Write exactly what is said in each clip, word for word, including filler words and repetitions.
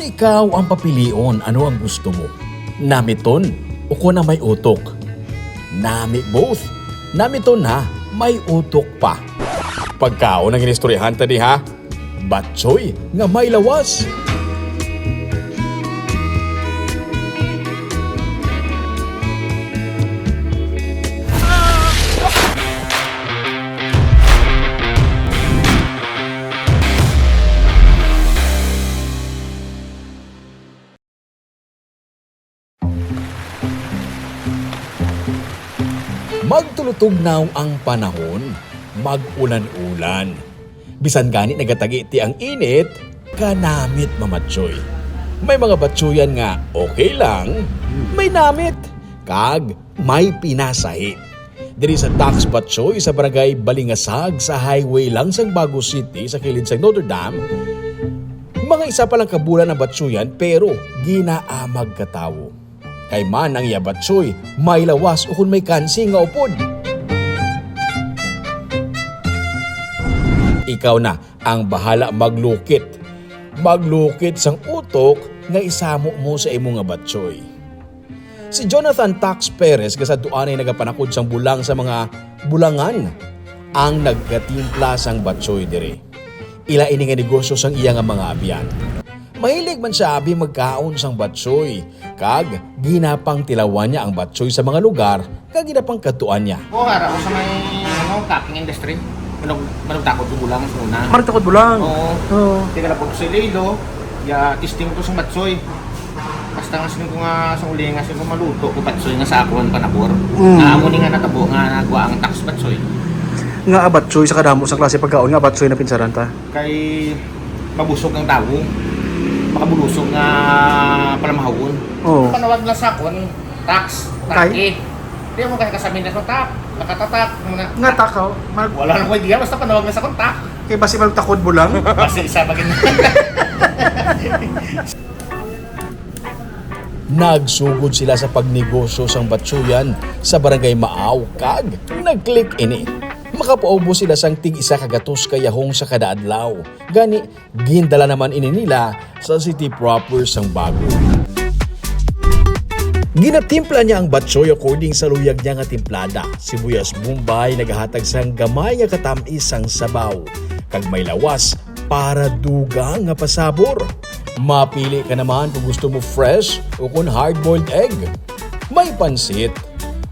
Ikaw ang papilion, ano ang gusto mo? Namiton o kon ang may utok? Nami both. Namiton na, may utok pa. Pagkaon ang inistoryahan ta diha. Batchoy nga may lawas. Magtulutugnaw ang panahon, mag-ulan-ulan. Bisan gani nagatagiti ang init, kanamit mamatsoy. May mga batsuyan nga okay lang, may namit, kag may pinasahi. Diri sa Tax Batchoy sa barangay Balingasag sa highway lang sang Bago City sa kilid sang Notre Dame, mga isa pa lang ka bulan ang batsuyan pero ginaamag ka tawo. Kay man ang iya batchoy, may lawas ukon may kansi nga upod. Ikaw na ang bahala maglukit. Maglukit sang utok nga isamo mo sa imo nga batchoy. Si Jonathan Tax Perez kasadtuan ay nagapanakod sang bulang sa mga bulangan ang nagkatimpla sang batsoy diri. Ila ini nga negosyo sang iya nga mga abyan. Mahilig man siya abi magkaon sang batsoy, kag ginapangtilawan niya ang batsoy sa mga lugar kag ginapangkadtuan niya. O, ara ko sa may, ano, packing industry. Manug-, manugtakod ko bulang sa una. Manugtakod bulang? Oo. Oo. Tiga lang po sa Iloilo, ya, testing ko sa batsoy. Basta nga siling ko nga sa uli nga siling ko maluto ko batsoy nga sa akon panabor. Mm. Nga amo ni nga natabo nga nagwa ang Tax Batchoy. Nga batchoy sa kadamo sang klase pagkaon nga batchoy na pinsaran ta. Kay mabusog ang tawo. Makabulusog nga palamahawon. Oo. Panawag na sa akon, tax, Kay? Taki. Di mo kasi kasabi na sa tak, nakatatak, mga Nga takaw, mag- Wala nang idea, basta panawag na sa akon, tak. Kay basi magtakod mo lang. Basta isa pa gid. Nagsugod sila sa pagnegosyo sang batsuyan sa Barangay Maaw kag nag-click ini. Makapaubos sila sang tig isa ka gatos ka yahong sa kada adlaw. Gani, gindala naman ini nila sa city proper sang Bago. Ginatimpla niya ang batsoy according sa luyag niya nga timplada. Sibuyas Bombay nagahatag sang gamay nga katamis sang sabaw, kag may lawas para dugang nga pasabor. Mapili ka naman kung gusto mo fresh o kon hard-boiled egg. May pansit,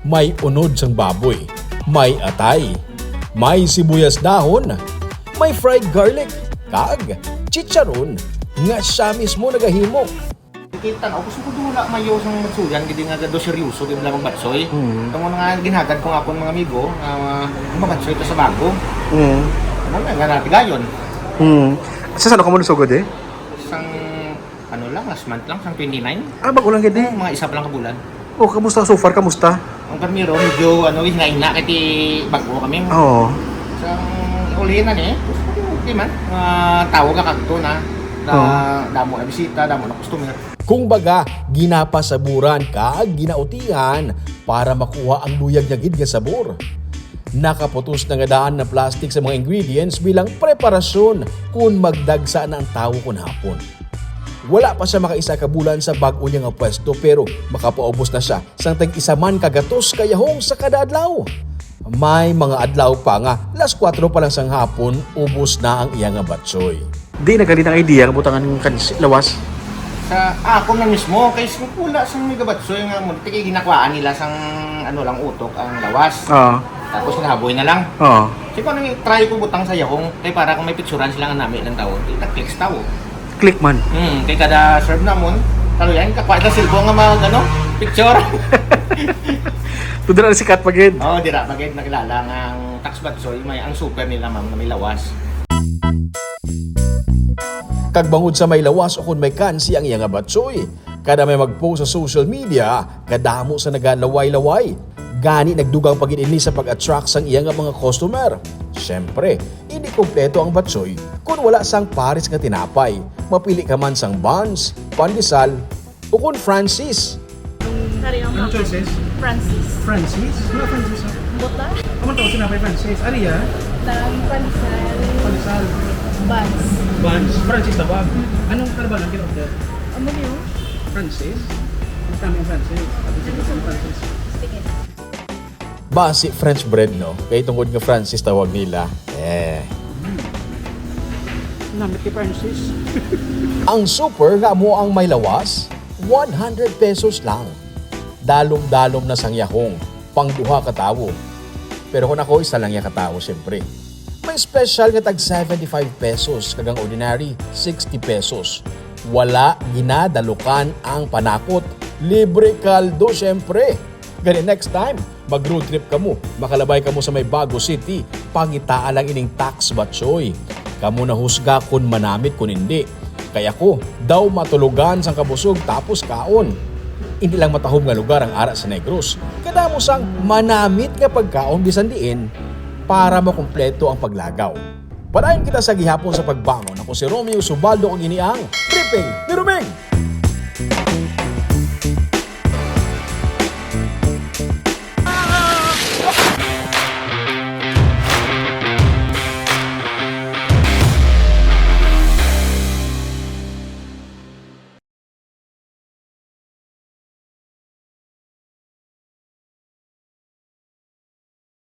may unod sang baboy, may atay, may sibuyas dahon, may fried garlic, kag chicharon nga siya mismo nagahimo. Kita na, gusto ko dula mayo sang batsuyan, gid nga gado seryoso, gid lamang batsoy. Mm. Tungod nga ginhagad ko nga akong mga amigo, nga, ah, mabatsoy ka sa Bago. Mm. Ano na, nga natigayon. Mm. Sa saan ako manusugod eh? Sang, ano lang, last month lang, sang twenty-nine. Ah, bago lang gid eh. Oo, mga isa pa lang ka bulan. Oh, kamusta so far? Kamusta? Ang primero, medyo, ano, hinay-hinay kay ti bago kami. Oo. Sa ulihan na ni, okay man. Mga tao ka kagto na. Na Oo. Damo na bisita, damo na customer. Kumbaga, ginapasaburan kag ginautihan para makuha ang luyag niya gid nga sabor. Nakaputos na nga daan na plastic sa mga ingredients bilang preparasyon kun magdagsa na ang tawo kun hapon. Wala pa siya makaisa ka bulan sa bag-o niya nga pwesto, pero makapaubos na siya sang tag-isa man ka gatos ka yahong sa kada adlaw. May mga adlaw pa nga las kuwatro pa lang sang hapon, ubos na ang iya nga batsoy. Di na gali ang idea nga butangan kan si-, lawas? Sa ako na mismo, kay si-, wala sang may gabatsoy nga mo, tikay ginakwaan nila sang ano lang utok ang lawas. Oo. Tapos nahaboy na lang. Oo. Sige, ano, try ko butang sa yahong, kay para kung may picturan sila nga nami ng tao, di na-click sa tao. Click man. Hmm, kay kada serve namon, kaluyan, kakuha sa cellphone nga mag, ano, picture. Tudra na sikat pa gid. Oo, dira pa gid nakilala nga ang Tax Batsoy, may ang super nila, ma'am, na may lawas. Kag bangod sa may lawas o kung may kansi ang iya nga batsoy, kada may mag-post sa social media, kadamo sa nagalaway-laway. Gani nagdugang pa gid ini sa pag-attract sang iya nga mga customer. Siyempre, hindi kompleto ang batsoy kun wala sang pares nga tinapay. Mapili ka man sang buns, pandesal, o kon Francis. Kari ang Ano choices? Francis. Francis? Ano Francis, ah? Buta? Ano tawag sinapay Francis? Aria? Tang pansal. Pansal. Buns. Buns. Francis tawag. Anong kalabal ang kina-order? Ano yun? Francis? Ang tamang Francis. Ano sa Francis? Sige. Basi French bread, no? Kay tungod nga Francis tawag nila. Eh. Namit kay Francis. Ang super nga amo ang may lawas, one hundred pesos lang. Dalom-dalom na sang yahong, pang duha ka tawo. Pero kung ako, isa lang ya ka tawo, siyempre. May special nga tag seventy-five pesos, kag ang ordinary, sixty pesos. Wala ginadalukan ang panakot. Libre kaldo, siyempre. Gani next time, mag-road trip kamo, makalabay kamo sa may Bago City, pangitaa lang ining tax, batchoy. Kamo na husga kon manamit kon hindi. Kay ako, daw matulogan sang kabusog tapos kaon. Hindi lang matahom nga lugar ang ara sa Negros. Kadamo sang manamit nga pagkaon bisan diin para makumpleto ang paglagaw. Padayon kita sa gihapon sa pagbangon. Ako si Romeo Subaldo, ug ini ang Tripping ni Roming.